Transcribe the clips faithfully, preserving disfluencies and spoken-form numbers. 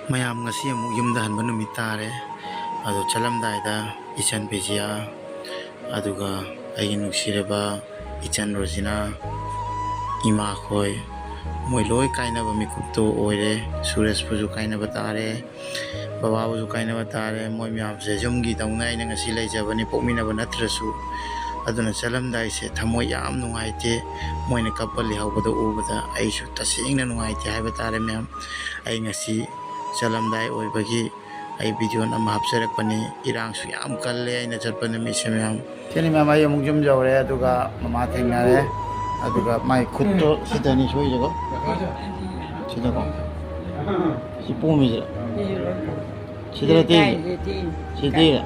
ꯃꯌꯥꯝ, ꯉꯁꯤ ꯑꯃꯨꯛ ꯌꯨꯝꯗ ꯍꯟꯕ ꯅꯨꯃꯤꯠ ꯇꯥꯔꯦ꯫ ꯑꯗꯣ ꯆꯠꯂꯝꯗꯥꯏꯗ ꯏꯆꯟ ꯕꯤꯖꯤꯌꯥ, ꯑꯗꯨꯒ ꯑꯩꯒꯤ ꯅꯨꯡꯁꯤꯔꯕ ꯏꯆꯟ ꯔꯣꯖꯤꯅꯥ, ꯏꯃꯥꯈꯣꯏ, ꯃꯣꯏ ꯂꯣꯏ ꯀꯥꯏꯅꯕ ꯃꯤꯀꯨꯞꯇꯣ ꯑꯣꯏꯔꯦ꯫ ꯁꯨꯔꯖꯄꯨꯁꯨ ꯀꯥꯏꯅꯕ ꯇꯥꯔꯦ, ꯕꯕꯥꯕꯨꯁꯨ ꯀꯥꯏꯅꯕ ꯇꯥꯔꯦ꯫ ꯃꯣꯏ ꯃꯌꯥꯝꯁꯦ ꯌꯨꯝꯒꯤꯗꯧꯅ ꯑꯩꯅ ꯉꯁꯤ ꯂꯩꯖꯕꯅꯤ, ꯄꯣꯛꯃꯤꯟꯅꯕ ꯅꯠꯇ꯭ꯔꯁꯨ꯫ ꯑꯗꯨꯅ ꯆꯠꯂꯝꯗꯥꯏꯁꯦ ꯊꯃꯣꯏ ꯌꯥꯝ ꯅꯨꯡꯉꯥꯏꯇꯦ꯫ ꯃꯣꯏꯅ ꯀꯞꯄ ꯂꯩꯍꯧꯕꯗꯣ ꯎꯕꯗ ꯑꯩꯁꯨ ꯇꯁꯦꯡꯅ ꯅꯨꯡꯉꯥꯏꯇꯦ ꯍꯥꯏꯕ ꯇꯥꯔꯦ, ꯃꯌꯥꯝ꯫ ꯑꯩ ꯉꯁꯤ ꯆꯠꯂꯝꯗꯥꯏ ꯑꯣꯏꯕꯒꯤ ꯑꯩ ꯚꯤꯗꯤꯑꯣ ꯑꯃ ꯍꯥꯞꯆꯔꯛꯄꯅꯤ꯫ ꯏꯔꯥꯡꯁꯨ ꯌꯥꯝ ꯀꯜꯂꯦ ꯑꯩꯅ ꯆꯠꯄ ꯅꯨꯃꯤꯠꯁꯦ, ꯃꯌꯥꯝ꯫ ꯁꯤꯅꯤ, ꯃꯌꯥꯝ, ꯑꯩ ꯑꯃꯨꯛ ꯌꯨꯝ ꯌꯧꯔꯦ, ꯑꯗꯨꯒ ꯃꯃꯥ ꯊꯦꯡꯅꯔꯦ, ꯑꯗꯨꯒ ꯃꯥꯏ ꯈꯨꯠꯇꯣ ꯁꯤꯗꯅꯤ ꯁꯣꯏꯔꯤꯁꯦꯀꯣ꯫ ꯁꯤꯗꯀꯣ꯫ ꯁꯤ ꯄꯣꯝꯃꯤꯁꯤꯔ? ꯁꯤꯗꯔ ꯇꯦꯛꯏꯁꯦ? ꯁꯤ ꯇꯦꯛꯏꯔ?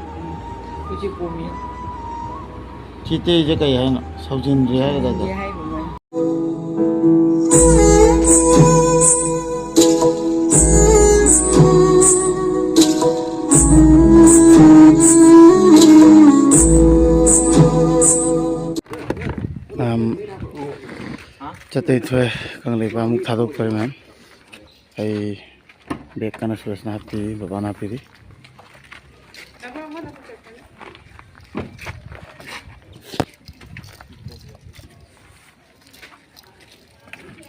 ꯁꯤ ꯇꯦꯛꯏꯁꯦ ꯀꯩ ꯍꯥꯏꯅꯣ? ꯁꯧꯖꯤꯟꯗ꯭ꯔꯤ ꯍꯥꯏꯒꯗ꯭ꯔꯥ? ꯃꯌꯥꯝ, ꯆꯠꯇꯩ ꯊꯣꯛꯑꯦ, ꯀꯪꯂꯩꯄꯥꯛ ꯑꯃꯨꯛ ꯊꯥꯗꯣꯛꯇꯣꯔꯦ ꯃꯌꯥꯝ꯫ ꯑꯩ ꯕꯦꯛ ꯀꯟꯅ ꯁꯨꯔꯦꯁꯅ ꯍꯥꯞꯄꯤ, ꯕꯕꯥꯅ ꯍꯥꯞꯄꯤꯔꯤ꯫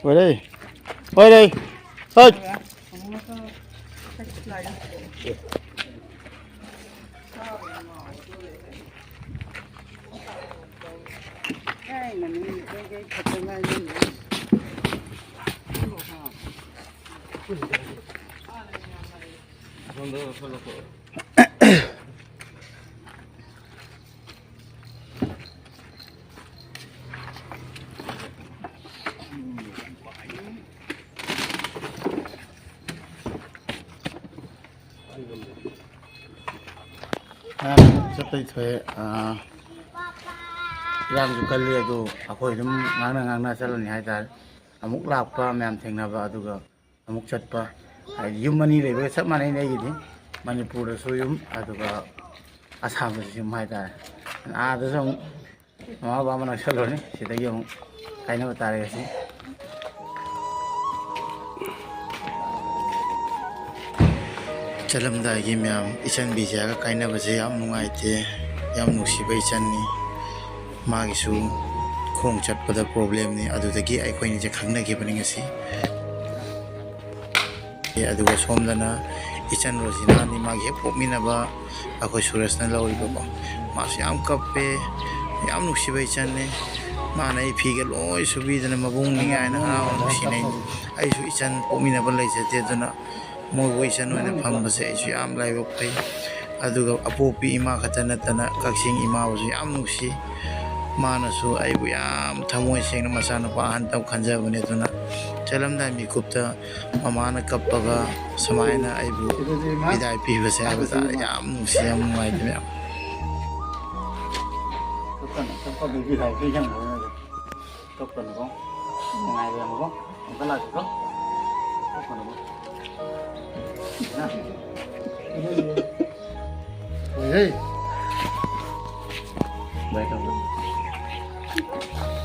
ꯑꯣꯏꯔꯦ꯫ ꯑꯣꯏꯔꯦ꯫ ꯍꯣꯏ꯫ ꯃꯌꯥꯝ ꯆꯠꯄꯩ ꯊꯣꯛꯑꯦ꯫ ꯑꯥ, ꯏꯔꯥꯡꯁꯨ ꯀꯜꯂꯤ, ꯑꯗꯨ ꯑꯩꯈꯣꯏ ꯑꯗꯨꯝ ꯉꯥꯡꯅ ꯉꯥꯡꯅ ꯆꯠꯂꯅꯤ ꯍꯥꯏꯇꯥꯔꯦ꯫ ꯑꯃꯨꯛ ꯂꯥꯛꯄ ꯃꯌꯥꯝ ꯊꯦꯡꯅꯕ, ꯑꯗꯨꯒ ꯑꯃꯨꯛ ꯆꯠꯄ, ꯍꯥꯏꯗꯤ ꯌꯨꯝ ꯑꯅꯤ ꯂꯩꯕꯒ ꯆꯞ ꯃꯥꯟꯅꯩꯅꯦ ꯑꯩꯒꯤꯗꯤ꯫ ꯃꯅꯤꯄꯨꯔꯗꯁꯨ ꯌꯨꯝ, ꯑꯗꯨꯒ ꯑꯁꯥꯝꯗꯁꯨ ꯌꯨꯝ ꯍꯥꯏꯇꯥꯔꯦ꯫ ꯑꯥꯗꯁꯨ ꯑꯃꯨꯛ ꯃꯃꯥ ꯕꯕꯥ ꯑꯃ ꯅꯛꯁꯜꯂꯨꯔꯅꯤ, ꯁꯤꯗꯒꯤ ꯑꯃꯨꯛ ꯀꯥꯏꯅꯕ ꯇꯥꯔꯦ ꯉꯁꯤ꯫ ꯆꯠꯂꯝꯗꯥꯏꯒꯤ ꯃꯌꯥꯝ, ꯏꯆꯟ ꯕꯤꯖꯌꯥꯒ ꯀꯥꯏꯅꯕꯁꯦ ꯌꯥꯝ ꯅꯨꯡꯉꯥꯏꯇꯦ꯫ ꯌꯥꯝ ꯅꯨꯡꯁꯤꯕ ꯏꯆꯟꯅꯤ꯫ ꯃꯥꯒꯤꯁꯨ ꯈꯣꯡ ꯆꯠꯄꯗ ꯄ꯭ꯔꯣꯕ꯭ꯂꯦꯝꯅꯤ꯫ ꯑꯗꯨꯗꯒꯤ ꯑꯩꯈꯣꯏꯅꯤꯁꯦ ꯈꯪꯅꯈꯤꯕꯅꯤ ꯉꯁꯤ꯫ ꯑꯗꯨꯒ ꯁꯣꯝꯗꯅ ꯏꯆꯟ ꯔꯣꯖꯤꯅꯥꯅꯤ, ꯃꯥꯒꯤ ꯍꯦꯛ ꯄꯣꯛꯃꯤꯟꯅꯕ ꯑꯩꯈꯣꯏ ꯁꯨꯔꯖꯅ ꯂꯧꯔꯤꯕꯀꯣ꯫ ꯃꯥꯁꯨ ꯌꯥꯝ ꯀꯞꯄꯦ꯫ ꯌꯥꯝ ꯅꯨꯡꯁꯤꯕ ꯏꯆꯟꯅꯤ꯫ ꯃꯥꯅ ꯑꯩ ꯐꯤꯒ ꯂꯣꯏ ꯁꯨꯕꯤꯗꯅ ꯃꯕꯨꯡꯅꯤ ꯀꯥꯏꯅ ꯍꯔꯥꯎꯅ ꯅꯨꯡꯁꯤꯅꯩ꯫ ꯑꯩꯁꯨ ꯏꯆꯟ ꯄꯣꯛꯃꯤꯟꯅꯕ ꯂꯩꯖꯗꯦ, ꯑꯗꯨꯅ ꯃꯣꯏꯕꯨ ꯏꯆꯟ ꯑꯣꯏꯅ ꯐꯪꯕꯁꯦ ꯑꯩꯁꯨ ꯌꯥꯝ ꯂꯥꯏꯕꯛ ꯐꯩ꯫ ꯑꯗꯨꯒ ꯑꯄꯣꯛꯄꯤ ꯏꯃꯥ ꯈꯛꯇ ꯅꯠꯇꯅ ꯀꯛꯆꯤꯡ ꯏꯃꯥꯕꯨꯁꯨ ꯌꯥꯝ ꯅꯨꯡꯁꯤ꯫ ꯃꯥꯅꯁꯨ ꯑꯩꯕꯨ ꯌꯥꯝ ꯊꯃꯣꯏ ꯁꯦꯡꯅ ꯃꯆꯥꯅꯨꯄꯥ ꯑꯍꯟꯇ ꯈꯟꯖꯕꯅꯦ꯫ ꯑꯗꯨꯅ ꯆꯠꯂꯝꯗꯥꯏ ꯃꯤꯀꯨꯞꯇ ꯃꯃꯥꯅ ꯀꯞꯄꯒ ꯁꯨꯃꯥꯏꯅ ꯑꯩꯕꯨ ꯕꯤꯗꯥꯏ ꯄꯤꯕꯁꯦ ꯍꯥꯏꯕꯗ ꯌꯥꯝ ꯅꯨꯡꯁꯤ, ꯌꯥꯝ ꯅꯨꯡꯉꯥꯏꯇꯦ ꯃꯌꯥꯝ꯫ ꯀꯞꯀꯅꯨ, ꯀꯞꯄꯗꯨꯒꯤ ꯂꯥꯏꯔꯤꯛꯇ ꯌꯦꯡꯕ ꯑꯣꯏꯅ ꯀꯞꯀꯅꯨꯀꯣ꯫ ꯅꯨꯡꯉꯥꯏꯕ ꯌꯦꯡꯉꯨꯀꯣ꯫ ꯑꯃꯨꯛꯀ ꯂꯥꯛꯀꯦꯀꯣ꯫ ꯀꯞꯀꯅꯨꯀꯣ꯫ ꯍꯣꯏꯍꯦ꯫ ꯕꯥꯏ ꯇꯧꯔꯣ꯫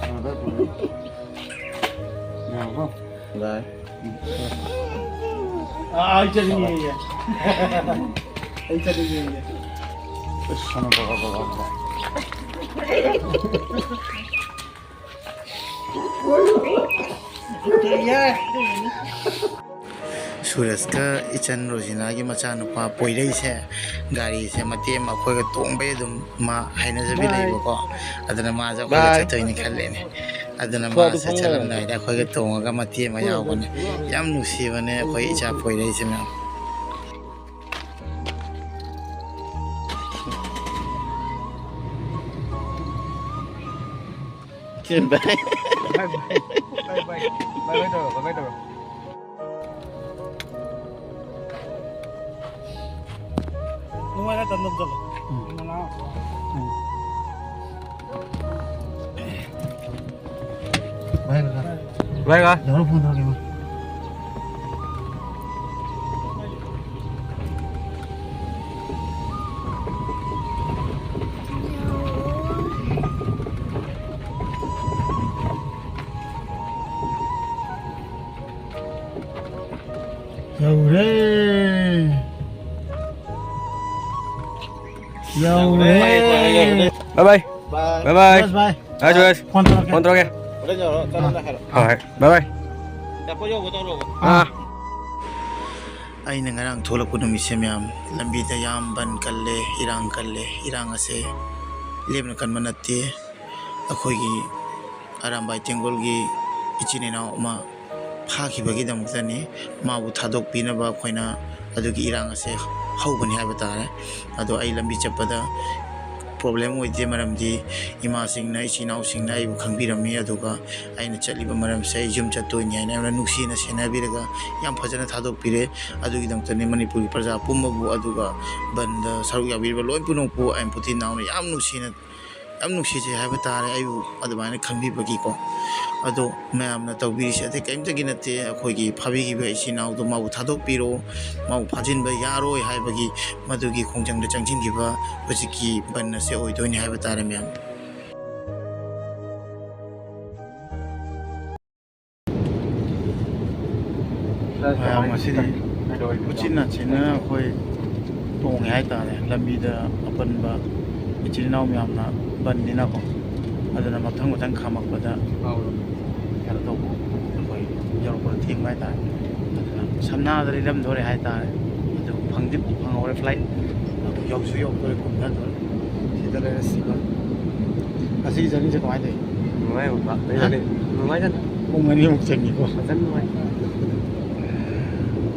ꯑꯥ, ꯕꯥꯏ ꯐꯣꯟ꯫ ꯌꯥꯔꯕꯣ? ꯕꯥꯏ꯫ ꯑꯥ, ꯑꯩ ꯆꯠꯅꯤꯡꯉꯦꯌꯦ꯫ ꯑꯩ ꯆꯠꯅꯤꯡꯉꯦꯌꯦ꯫ ꯑꯁ, ꯁꯣꯝꯗ ꯕꯕꯥ, ꯕꯕꯥ, ꯕꯕꯥ꯫ ꯁꯨꯔꯖꯀ ꯏꯆꯟ ꯔꯣꯖꯤꯅꯥꯒꯤ ꯃꯆꯥꯅꯨꯄꯥ ꯄꯣꯏꯔꯩꯁꯦ ꯒꯥꯔꯤꯁꯦ ꯃꯇꯦꯛ ꯑꯃ ꯑꯩꯈꯣꯏꯒ ꯇꯣꯡꯕꯩ ꯑꯗꯨꯝ ꯃꯥ ꯍꯩꯅꯖꯕꯤ ꯂꯩꯕꯀꯣ꯫ ꯑꯗꯨꯅ ꯃꯥꯁꯨ ꯑꯩꯈꯣꯏꯒ ꯆꯠꯇꯣꯏꯅꯤ ꯈꯜꯂꯦꯅꯦ꯫ ꯑꯗꯨꯅ ꯃꯥꯁꯦ ꯆꯠꯂꯝꯗꯥꯏꯗ ꯑꯩꯈꯣꯏꯒ ꯇꯣꯡꯉꯒ ꯃꯇꯦꯛ ꯑꯃ ꯌꯥꯎꯕꯅꯦ꯫ ꯌꯥꯝ ꯅꯨꯡꯁꯤꯕꯅꯦ ꯑꯩꯈꯣꯏ ꯏꯆꯥ ꯄꯣꯏꯔꯩꯁꯦ ꯃꯌꯥꯝ꯫ ꯕꯥꯏ ꯕꯥꯏ꯫ ꯕꯥꯏ ꯕꯥꯏ꯫ ꯕꯥꯏ ꯕꯥꯏ ꯇꯧꯔꯣ, ꯕꯥꯏ ꯕꯥꯏ ꯇꯧꯔꯣ꯫ ꯅꯨꯡꯉꯥꯏꯅ ꯇꯞꯅ ꯆꯠꯂꯣ꯫ ꯎꯝ꯫ ꯅꯅꯥꯎ꯫ ꯎꯝ꯫ ꯕꯥꯏ ꯀꯀꯥ꯫ ꯕꯥꯏ ꯀꯀꯥ꯫ ꯌꯧꯔ ꯐꯣꯟ ꯇꯧꯔꯛꯀꯦ꯫ ꯌꯧꯔꯦ꯫ ꯌꯧꯔꯦ꯫ ꯕꯥꯏ ꯕꯥꯏ꯫ ꯕꯥꯏ ꯕꯥꯏ꯫ ꯕꯥꯏ ꯕꯥꯏ꯫ ꯕꯥꯏ ꯕꯥꯏ꯫ ꯐꯣꯟ ꯇꯧꯔꯛꯀꯦ꯫ ꯐꯣꯟ ꯇꯧꯔꯛꯀꯦ꯫ ꯍꯣꯔꯦꯟ ꯌꯧꯔꯣ, ꯆꯠꯂꯝꯗꯥꯏ ꯍꯥꯏꯔꯛꯑꯣ꯫ ꯍꯣꯏ ꯍꯣꯏ꯫ ꯕꯥꯏ ꯕꯥꯏ꯫ ꯑꯥ꯫ ꯑꯩꯅ ꯉꯔꯥꯡ ꯊꯣꯛꯂꯛꯄ ꯅꯨꯃꯤꯠꯁꯦ ꯃꯌꯥꯝ, ꯂꯝꯕꯤꯗ ꯌꯥꯝ ꯕꯟ ꯀꯜꯂꯦ, ꯏꯔꯥꯡ ꯀꯜꯂꯦ꯫ ꯏꯔꯥꯡ ꯑꯁꯦ ꯂꯦꯞꯅ ꯀꯟꯕ ꯅꯠꯇꯦ꯫ ꯑꯩꯈꯣꯏꯒꯤ ꯑꯔꯥꯝꯕꯥꯏ ꯇꯦꯡꯒꯣꯜꯒꯤ ꯏꯆꯤꯟ ꯏꯅꯥꯎ ꯑꯃ ꯐꯥꯈꯤꯕꯒꯤꯗꯃꯛꯇꯅꯤ꯫ ꯃꯥꯕꯨ ꯊꯥꯗꯣꯛꯄꯤꯅꯕ ꯑꯩꯈꯣꯏꯅ ꯑꯗꯨꯒꯤ ꯏꯔꯥꯡ ꯑꯁꯦ ꯍꯧꯕꯅꯤ ꯍꯥꯏꯕ ꯇꯥꯔꯦ꯫ ꯑꯗꯣ ꯑꯩ ꯂꯝꯕꯤ ꯆꯠꯄꯗ ꯄ꯭ꯔꯣꯕ꯭ꯂꯦꯝ ꯑꯣꯏꯗꯦ, ꯃꯔꯝꯗꯤ ꯏꯃꯥꯁꯤꯡꯅ, ꯏꯆꯤꯟ ꯏꯅꯥꯎꯁꯤꯡꯅ ꯑꯩꯕꯨ ꯈꯪꯕꯤꯔꯝꯃꯤ꯫ ꯑꯗꯨꯒ ꯑꯩꯅ ꯆꯠꯂꯤꯕ ꯃꯔꯝꯁꯦ ꯑꯩ ꯌꯨꯝ ꯆꯠꯇꯣꯏꯅꯤ ꯍꯥꯏꯅ ꯌꯥꯝꯅ ꯅꯨꯡꯁꯤꯅ ꯁꯦꯟꯅꯕꯤꯔꯒ ꯌꯥꯝ ꯐꯖꯅ ꯊꯥꯗꯣꯛꯄꯤꯔꯦ꯫ ꯑꯗꯨꯒꯤꯗꯃꯛꯇꯅꯤ ꯃꯅꯤꯄꯨꯔꯒꯤ ꯄ꯭ꯔꯖꯥ ꯄꯨꯝꯕꯕꯨ, ꯑꯗꯨꯒ ꯕꯟꯗ ꯁꯔꯨꯛ ꯌꯥꯕꯤꯔꯤꯕ ꯂꯣꯏ ꯄꯨꯝꯅꯃꯛꯄꯨ ꯑꯩ ꯄꯨꯊꯤ ꯅꯥꯎꯅ ꯌꯥꯝ ꯅꯨꯡꯁꯤꯅ, ꯌꯥꯝ ꯅꯨꯡꯁꯤꯖꯩ ꯍꯥꯏꯕ ꯇꯥꯔꯦ, ꯑꯩꯕꯨ ꯑꯗꯨꯃꯥꯏꯅ ꯈꯟꯕꯤꯕꯒꯤꯀꯣ꯫ ꯑꯗꯣ ꯃꯌꯥꯝꯅ ꯇꯧꯕꯤꯔꯤꯁꯦ ꯑꯇꯩ ꯀꯔꯤꯝꯇꯒꯤ ꯅꯠꯇꯦ, ꯑꯩꯈꯣꯏꯒꯤ ꯐꯥꯕꯤꯈꯤꯕ ꯏꯆꯤꯟ ꯏꯅꯥꯎꯗꯣ ꯃꯥꯕꯨ ꯊꯥꯗꯣꯛꯄꯤꯔꯣ, ꯃꯥꯕꯨ ꯐꯥꯖꯤꯟꯕ ꯌꯥꯔꯣꯏ ꯍꯥꯏꯕꯒꯤ ꯃꯗꯨꯒꯤ ꯈꯣꯡꯖꯪꯗ ꯆꯪꯁꯤꯟꯈꯤꯕ ꯍꯧꯖꯤꯛꯀꯤ ꯕꯟ ꯑꯁꯦ ꯑꯣꯏꯗꯣꯏꯅꯤ ꯍꯥꯏꯕ ꯇꯥꯔꯦ ꯃꯌꯥꯝ꯫ ꯃꯌꯥꯝ ꯉꯁꯤꯗꯤ ꯎꯆꯤꯟ ꯅꯥꯆꯤꯟꯅ ꯑꯩꯈꯣꯏ ꯇꯣꯡꯉꯦ ꯍꯥꯏꯇꯥꯔꯦ꯫ ꯂꯝꯕꯤꯗ ꯑꯄꯟꯕ ꯏꯆꯤꯜ ꯏꯅꯥꯎ ꯃꯌꯥꯝꯅ ꯕꯟꯅꯤꯅꯀꯣ, ꯑꯗꯨꯅ ꯃꯊꯪ ꯃꯊꯪ ꯈꯥꯝꯃꯛꯄꯗ ꯀꯩꯅꯣ ꯇꯧꯕ, ꯑꯩꯈꯣꯏ ꯌꯧꯔꯛꯄꯗ ꯊꯦꯡꯕ ꯍꯥꯏꯇꯥꯔꯦ꯫ ꯑꯗꯨꯅ ꯁꯝꯅꯥꯗ ꯂꯩꯔꯝꯗꯣꯔꯦ ꯍꯥꯏꯇꯥꯔꯦ꯫ ꯑꯗꯨ ꯐꯪꯗꯤ ꯐꯪꯍꯧꯔꯦ ꯐ꯭ꯂꯥꯏꯠ, ꯑꯗꯨ ꯌꯧꯁꯨ ꯌꯧꯗꯣꯔꯦ, ꯀꯨꯝꯊꯗꯣꯔꯦ꯫ ꯁꯤꯗ ꯂꯩꯔꯦ ꯁꯤꯕ꯫ ꯉꯁꯤꯒꯤ ꯖꯔꯅꯤꯁꯦ ꯀꯃꯥꯏꯅ ꯇꯧꯏ? ꯅꯨꯡꯉꯥꯏ, ꯅꯨꯡꯉꯥꯏ꯫ ꯍꯥ? ꯅꯨꯡꯉꯥꯏ꯫ ꯄꯨꯡ ꯑꯅꯤꯃꯨꯛ ꯆꯪꯉꯤꯀꯣ꯫ ꯐꯖꯅ ꯅꯨꯡꯉꯥꯏ꯫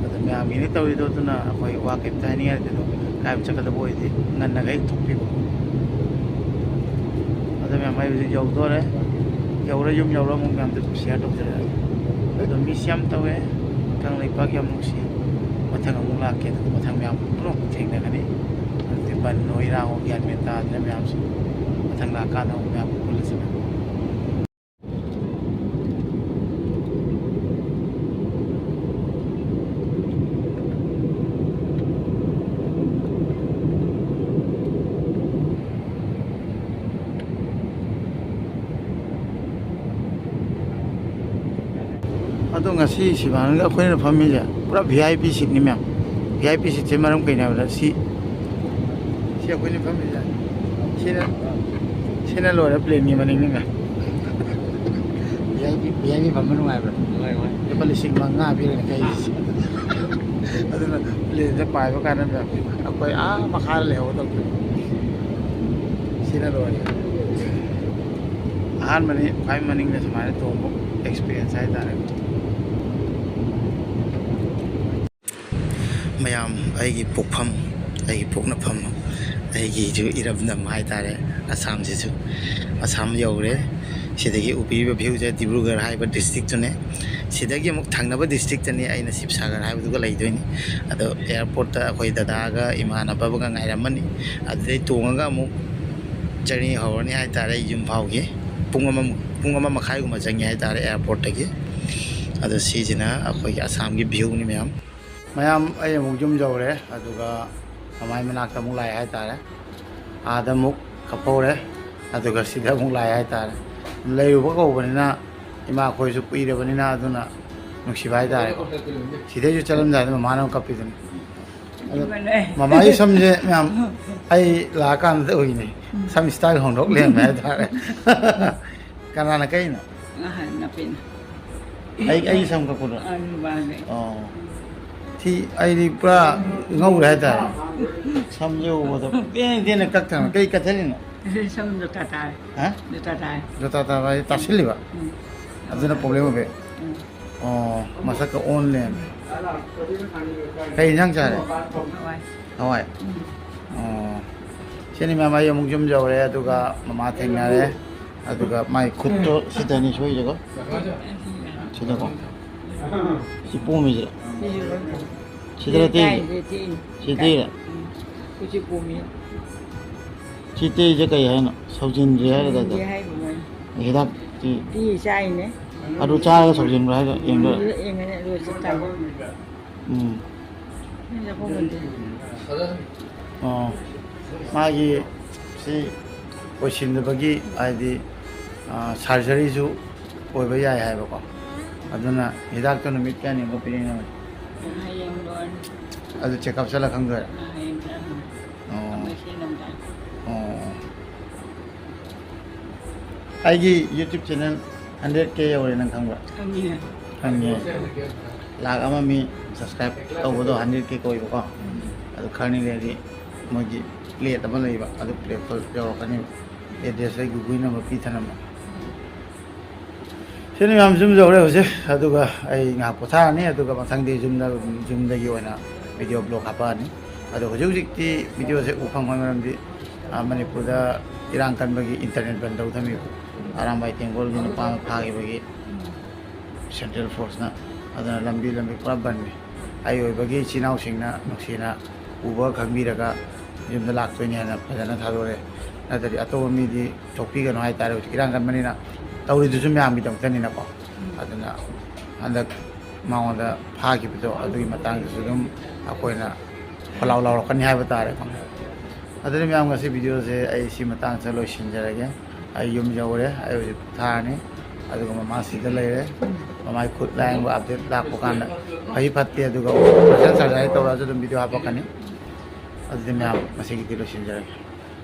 ꯑꯗ ꯃꯌꯥꯝꯒꯤꯅꯤ ꯇꯧꯔꯤꯗꯣ, ꯑꯗꯨꯅ ꯑꯩꯈꯣꯏ ꯋꯥ ꯀꯩꯝꯇ ꯍꯥꯏꯅꯤꯡꯉꯥꯏ ꯂꯩꯇꯦ꯫ ꯑꯗꯣ ꯀꯥꯏꯕ ꯆꯠꯀꯗꯕ ꯑꯣꯏꯗꯤ ꯉꯟꯅꯈꯩ ꯊꯣꯛꯄꯤꯕ꯫ ꯑꯗ ꯃꯌꯥꯝ, ꯑꯩ ꯍꯧꯖꯤꯛ ꯌꯧꯗꯣꯔꯦ꯫ ꯌꯧꯔ, ꯌꯨꯝ ꯌꯧꯔ ꯑꯃꯨꯛ ꯃꯌꯥꯝꯗ ꯁꯤꯌꯔ ꯇꯧꯖꯔꯛꯑꯒꯦ꯫ ꯑꯗꯣ ꯃꯤꯁ ꯌꯥꯝ ꯇꯧꯋꯦ꯫ ꯀꯪꯂꯩꯄꯥꯛ ꯌꯥꯝ ꯅꯨꯡꯁꯤ꯫ ꯃꯊꯪ ꯑꯃꯨꯛ ꯂꯥꯛꯀꯦ꯫ ꯑꯗꯨꯒ ꯃꯊꯪ ꯃꯌꯥꯝ ꯄꯨꯝꯅꯃꯛ ꯊꯦꯡꯅꯒꯅꯤ꯫ ꯑꯗꯨꯗꯤ ꯕꯟ ꯑꯣꯏ ꯏꯔꯥꯡ ꯑꯣꯏ ꯒ꯭ꯌꯥꯟ ꯃꯦꯟ ꯇꯥꯗ꯭ꯔꯦ ꯃꯌꯥꯝꯁꯨ꯫ ꯃꯊꯪ ꯂꯥꯛꯀꯥꯟꯗ ꯑꯃꯨꯛ ꯃꯌꯥꯝ ꯄꯨꯜꯂꯁꯤ꯫ ꯑꯗꯣ ꯉꯁꯤ ꯁꯤꯕꯥꯅꯟꯗ ꯑꯩꯈꯣꯏꯅ ꯐꯝꯃꯤꯁꯦ ꯄꯨꯔꯥ ꯚꯤ ꯑꯥꯏ ꯄꯤ ꯁꯤꯠꯅꯤ ꯃꯌꯥꯝ꯫ ꯚꯤ ꯑꯥꯏ ꯄꯤ ꯁꯤꯠꯁꯦ ꯃꯔꯝ ꯀꯩꯅꯣ ꯍꯥꯏꯕꯗ ꯁꯤ, ꯑꯩꯈꯣꯏꯅ ꯐꯝꯃꯤꯁꯦ ꯁꯤꯅ, ꯁꯤꯅ ꯂꯣꯏꯔꯦ ꯄ꯭ꯂꯦꯟꯒꯤ ꯃꯅꯤꯡꯅꯤꯅ꯫ V I P, V I P ꯐꯝꯕ ꯅꯨꯡꯉꯥꯏꯕ꯭ꯔꯥ? ꯅꯨꯡꯉꯥꯏ, ꯅꯨꯡꯉꯥꯏ꯫ ꯂꯨꯄꯥ ꯂꯤꯁꯤꯡ ꯃꯉꯥ ꯄꯤꯔꯒ ꯀꯩꯁꯦ꯫ ꯑꯗꯨꯅ ꯄ꯭ꯂꯦꯟꯁꯦ ꯄꯥꯏꯕ ꯀꯥꯟꯗ ꯑꯩꯈꯣꯏ ꯑꯥ ꯃꯈꯥꯗ ꯂꯩꯍꯧꯒꯗꯕꯗꯣ꯫ ꯁꯤꯅ ꯂꯣꯏꯔꯦ꯫ ꯑꯍꯥꯟꯕꯅꯤ ꯈ꯭ꯋꯥꯏ ꯃꯅꯤꯡꯗ ꯁꯨꯃꯥꯏꯅ ꯇꯣꯡꯕ ꯑꯦꯛꯁꯄꯤꯔꯤꯌꯦꯟꯁ ꯍꯥꯏꯇꯥꯔꯦ꯫ ꯃꯌꯥꯝ, ꯑꯩꯒꯤ ꯄꯣꯛꯐꯝ, ꯑꯩꯒꯤ ꯄꯣꯛꯅꯐꯝ, ꯑꯩꯒꯤꯁꯨ ꯏꯔꯝꯗꯝ ꯍꯥꯏꯇꯥꯔꯦ, ꯑꯁꯥꯝꯁꯤꯁꯨ꯫ ꯑꯁꯥꯝ ꯌꯧꯔꯦ꯫ ꯁꯤꯗꯒꯤ ꯎꯕꯤꯔꯤꯕ ꯚ꯭ꯌꯨꯁꯦ ꯗꯤꯕ꯭ꯔꯨꯒꯔ ꯍꯥꯏꯕ ꯗꯤꯁꯇ꯭ꯔꯤꯛꯇꯨꯅꯦ꯫ ꯁꯤꯗꯒꯤ ꯑꯃꯨꯛ ꯊꯪꯅꯕ ꯗꯤꯁꯇ꯭ꯔꯤꯛꯇꯅꯤ ꯑꯩꯅ ꯁꯤꯕꯁꯥꯒꯔ ꯍꯥꯏꯕꯗꯨꯒ ꯂꯩꯗꯣꯏꯅꯤ꯫ ꯑꯗꯣ ꯑꯦꯌꯥꯔꯄꯣꯔꯠꯇ ꯑꯩꯈꯣꯏ ꯗꯗꯥꯒ ꯏꯃꯥꯟꯅꯕꯒ ꯉꯥꯏꯔꯝꯃꯅꯤ꯫ ꯑꯗꯨꯗꯩ ꯇꯣꯡꯉꯒ ꯑꯃꯨꯛ ꯖꯔꯅꯤ ꯍꯧꯔꯅꯤ ꯍꯥꯏꯇꯥꯔꯦ, ꯌꯨꯝ ꯐꯥꯎꯒꯤ꯫ ꯄꯨꯡ ꯑꯃꯃꯨꯛ, ꯄꯨꯡ ꯑꯃ ꯃꯈꯥꯏꯒꯨꯝꯕ ꯆꯪꯉꯦ ꯍꯥꯏꯇꯥꯔꯦ ꯑꯦꯌꯥꯔꯄꯣꯔꯠꯇꯒꯤ꯫ ꯑꯗꯣ ꯁꯤꯁꯤꯅ ꯑꯩꯈꯣꯏꯒꯤ ꯑꯁꯥꯝꯒꯤ ꯚ꯭ꯌꯨꯅꯤ ꯃꯌꯥꯝ꯫ ꯃꯌꯥꯝ, ꯑꯩ ꯑꯃꯨꯛ ꯌꯨꯝ ꯌꯧꯔꯦ, ꯑꯗꯨꯒ ꯃꯃꯥꯏ ꯃꯅꯥꯛꯇ ꯑꯃꯨꯛ ꯂꯥꯛꯑꯦ ꯍꯥꯏꯇꯥꯔꯦ꯫ ꯑꯥꯗ ꯑꯃꯨꯛ ꯀꯞꯍꯧꯔꯦ, ꯑꯗꯨꯒ ꯁꯤꯗ ꯑꯃꯨꯛ ꯂꯥꯛꯑꯦ ꯍꯥꯏꯇꯥꯔꯦ꯫ ꯂꯩꯔꯨꯕ ꯀꯧꯕꯅꯤꯅ ꯏꯃꯥꯈꯣꯏꯁꯨ ꯀꯨꯏꯔꯕꯅꯤꯅ, ꯑꯗꯨꯅ ꯅꯨꯡꯁꯤꯕ ꯍꯥꯏꯇꯥꯔꯦꯀꯣ꯫ ꯁꯤꯗꯩꯁꯨ ꯆꯠꯂꯝꯗꯥꯏꯗ ꯃꯃꯥꯅ ꯑꯃꯨꯛ ꯀꯞꯄꯤꯗꯨꯅꯤ꯫ ꯑꯗꯣ ꯏꯃꯥꯅꯦ꯫ ꯃꯃꯥꯒꯤ ꯁꯝꯁꯦ ꯃꯌꯥꯝ ꯑꯩ ꯂꯥꯛꯑꯀꯥꯟꯗ ꯎꯏꯅꯦ꯫ ꯎꯝ꯫ ꯁꯝ ꯏꯁꯇꯥꯏꯜ ꯍꯣꯡꯗꯣꯛ ꯂꯩꯔꯝꯃꯦ ꯍꯥꯏꯇꯥꯔꯦ꯫ ꯀꯅꯥꯅ ꯀꯛꯏꯅꯣ? ꯑꯍꯟ ꯅꯨꯄꯤꯅ꯫ ꯑꯩ, ꯑꯩꯒꯤ ꯁꯝ ꯀꯛꯄꯗꯣ? ꯑ, ꯅꯨꯄꯥꯒꯤ꯫ ꯑꯣ꯫ ꯁꯤ ꯑꯩꯗꯤ ꯄꯨꯔꯥ ꯉꯧꯔꯦ ꯍꯥꯏꯇꯥꯔꯦ꯫ ꯁꯝꯁꯦ ꯎꯕꯗ ꯄꯦꯟ ꯄꯦꯟꯅ ꯀꯛꯇꯅ꯫ ꯀꯩ ꯀꯛꯊꯠꯂꯤꯅꯣ? ꯁꯝ ꯖꯣꯇꯥ ꯇꯥꯔꯦ꯫ ꯍꯥ? ꯖꯣꯇꯥ ꯇꯥꯔꯦ꯫ ꯖꯣꯇꯥ ꯇꯥꯕ ꯍꯥꯏꯗꯤ ꯇꯥꯁꯤꯜꯂꯤꯕ? ꯎꯝ꯫ ꯑꯗꯨꯅ ꯄ꯭ꯔꯣꯕ꯭ꯂꯦꯝ ꯑꯣꯏꯕ? ꯎꯝ꯫ ꯑꯣ, ꯃꯁꯛꯀ ꯑꯣꯟ ꯂꯩꯔꯝꯃꯦ꯫ ꯀꯩ ꯏꯟꯖꯥꯡ ꯆꯥꯔꯦ? ꯍꯋꯥꯏ꯫ ꯍꯋꯥꯏ? ꯎꯝ꯫ ꯑꯣ꯫ ꯁꯤꯅꯤ ꯃꯌꯥꯝ, ꯑꯩ ꯑꯃꯨꯛ ꯌꯨꯝ ꯌꯧꯔꯦ, ꯑꯗꯨꯒ ꯃꯃꯥ ꯊꯦꯡꯅꯔꯦ, ꯑꯗꯨꯒ ꯃꯥꯏ ꯈꯨꯠꯇꯣ ꯁꯤꯗꯅꯤ ꯁꯣꯏꯔꯤꯁꯦꯀꯣ꯫ ꯁꯤꯗꯀꯣ꯫ ꯁꯤ ꯄꯣꯝꯃꯤꯁꯦ꯫ ꯁꯤꯗꯔ ꯇꯦꯛꯏꯁꯦ? ꯁꯤ ꯇꯦꯛꯏꯔꯥ? ꯎꯝ꯫ ꯎꯆꯤ ꯄꯣꯝꯃꯤ꯫ ꯁꯤ ꯇꯦꯛꯏꯁꯦ ꯀꯩ ꯍꯥꯏꯅꯣ? ꯁꯧꯖꯤꯟꯗ꯭ꯔꯤ ꯍꯥꯏꯒꯗ꯭ꯔꯥ? ꯁꯧꯖꯤꯟꯗ꯭ꯔꯤ ꯍꯥꯏꯒꯨꯝꯕꯅꯤ꯫ ꯍꯤꯗꯥꯛꯇꯤ? ꯇꯤ ꯆꯥꯏꯅꯦ꯫ ꯑꯗꯨ ꯆꯥꯔꯒ ꯁꯧꯖꯤꯟꯕ꯭ꯔꯥ ꯍꯥꯏꯒ ꯌꯦꯡꯗꯣꯏꯔꯥ? ꯌꯦꯡꯉꯅꯤ, ꯑꯗꯨ ꯆꯞ ꯆꯥꯕ꯫ ꯎꯝ꯫ ꯅꯪ ꯆꯥꯛꯈꯨꯝ ꯈꯨꯟꯗꯦ꯫ ꯑꯣ, ꯃꯥꯒꯤ ꯁꯤ ꯑꯣꯏꯁꯤꯟꯗꯕꯒꯤ, ꯍꯥꯏꯗꯤ, ꯑꯥ, ꯁꯔꯖꯔꯤꯁꯨ ꯑꯣꯏꯕ ꯌꯥꯏ ꯍꯥꯏꯕꯀꯣ꯫ ꯑꯗꯨꯅ ꯍꯤꯗꯥꯛꯇꯣ ꯅꯨꯃꯤꯠ ꯀꯌꯥꯅꯤꯃꯨꯛ ꯄꯤꯔꯛꯏꯅꯣ? ꯍꯌꯦꯡ ꯂꯣꯏꯔꯅꯤ꯫ ꯑꯗꯨ ꯆꯦꯛꯑꯞ ꯆꯠꯂ ꯈꯪꯗꯣꯏꯔꯥ? ꯍꯌꯦꯡ ꯆꯠꯂꯅꯤ꯫ ꯑꯣ꯫ ꯃꯁꯤꯅ ꯑꯩꯒꯤ YouTube channel hundred K ꯌꯧꯔꯦ, ꯅꯪ ꯈꯪꯕ꯭ꯔꯥ? ꯈꯪꯉꯦ꯫ ꯈꯪꯉꯦ꯫ ꯂꯥꯛ ꯑꯃ ꯃꯤ subscribe ꯇꯧꯕꯗꯣ hundred K ꯀꯧꯏꯕꯀꯣ꯫ ꯑꯗꯨ ꯈꯔꯅꯤ ꯂꯩꯔꯗꯤ ꯃꯣꯏꯒꯤ plate ꯑꯃ ꯂꯩꯕ, ꯑꯗꯨ plate ꯇꯣ ꯌꯧꯔꯛꯀꯅꯤ꯫ Address ꯑꯩ Google number ꯄꯤꯊꯅꯕ꯫ ꯁꯤꯅꯤ ꯃꯌꯥꯝ, ꯌꯨꯝ ꯌꯧꯔꯦ ꯍꯧꯖꯤꯛ꯫ ꯑꯗꯨꯒ ꯑꯩ ꯉꯥꯏꯍꯥꯛ ꯄꯣꯊꯥꯔꯅꯤ, ꯑꯗꯨꯒ ꯃꯊꯪꯗꯤ ꯌꯨꯝꯗ, ꯌꯨꯝꯗꯒꯤ ꯑꯣꯏꯅ video blog ꯍꯥꯞꯄꯛꯑꯅꯤ꯫ ꯑꯗꯣ ꯍꯧꯖꯤꯛ ꯍꯧꯖꯤꯛꯇꯤ video ꯁꯦ ꯎ ꯐꯪꯕꯒꯤ ꯃꯔꯝꯗꯤ, ꯑ, ꯃꯅꯤꯄꯨꯔꯗ ꯏꯔꯥꯡ ꯀꯟꯕꯒꯤ internet ꯕꯟ ꯇꯧ ꯊꯝꯃꯤꯕ ꯑꯔꯥꯝꯕꯥꯏ ꯇꯦꯡꯒꯣꯜꯒꯤ ꯅꯨꯄꯥ ꯑꯃ ꯐꯥꯈꯤꯕꯒꯤ central force ꯅ꯫ ꯑꯗꯨꯅ ꯂꯝꯕꯤ, ꯂꯝꯕꯤ ꯄꯨꯔꯥ ꯕꯟꯅꯤ꯫ ꯑꯩ ꯑꯣꯏꯕꯒꯤ ꯏꯆꯤꯟ ꯏꯅꯥꯎꯁꯤꯡꯅ ꯅꯨꯡꯁꯤꯅ ꯎꯕ ꯈꯪꯕꯤꯔꯒ ꯌꯨꯝꯗ ꯂꯥꯛꯇꯣꯏꯅꯤ ꯍꯥꯏꯅ ꯐꯖꯅ ꯊꯥꯗꯣꯔꯛꯑꯦ꯫ ꯅꯠꯇ꯭ꯔꯗꯤ ꯑꯇꯣꯞꯄ ꯃꯤꯗꯤ ꯊꯣꯛꯄꯤꯒꯅꯨ ꯍꯥꯏꯇꯥꯔꯦ꯫ ꯍꯧꯖꯤꯛ ꯏꯔꯥꯡ ꯀꯟꯕꯅꯤꯅ ꯇꯧꯔꯤꯗꯨꯁꯨ ꯃꯌꯥꯝꯒꯤꯗꯃꯛꯇꯅꯤꯅꯀꯣ꯫ ꯑꯗꯨꯅ ꯍꯟꯗꯛ ꯃꯉꯣꯟꯗ ꯐꯥꯈꯤꯕꯗꯣ, ꯑꯗꯨꯒꯤ ꯃꯇꯥꯡꯗꯁꯨ ꯑꯗꯨꯝ ꯑꯩꯈꯣꯏꯅ ꯈꯣꯜꯂꯥꯎ ꯂꯥꯎꯔꯛꯀꯅꯤ ꯍꯥꯏꯕ ꯇꯥꯔꯦꯀꯣ꯫ ꯑꯗꯨꯅ ꯃꯌꯥꯝ, ꯉꯁꯤ video ꯁꯦ ꯑꯩ ꯁꯤ ꯃꯇꯥꯡꯁꯤꯗ ꯂꯣꯏꯁꯤꯟꯖꯔꯒꯦ꯫ ꯑꯩ ꯌꯨꯝ ꯌꯧꯔꯦ, ꯑꯩ ꯍꯧꯖꯤꯛ ꯄꯣꯊꯥꯔꯅꯤ꯫ ꯑꯗꯨꯒ ꯃꯃꯥ ꯁꯤꯗ ꯂꯩꯔꯦ꯫ ꯃꯃꯥꯒꯤ ꯈꯨꯠ ꯂꯥꯌꯦꯡꯕ update ꯂꯥꯛꯄ ꯀꯥꯟꯗ ꯐꯩ ꯐꯠꯇꯦ, ꯑꯗꯨꯒ operation surgery ꯇꯧꯔꯛꯑꯁꯨ ꯑꯗꯨꯝ video ꯍꯥꯞꯄꯛꯀꯅꯤ꯫ ꯑꯗꯨꯗꯤ ꯃꯌꯥꯝ, ꯉꯁꯤꯒꯤꯗꯤ ꯂꯣꯏꯁꯤꯟꯖꯔꯒꯦ꯫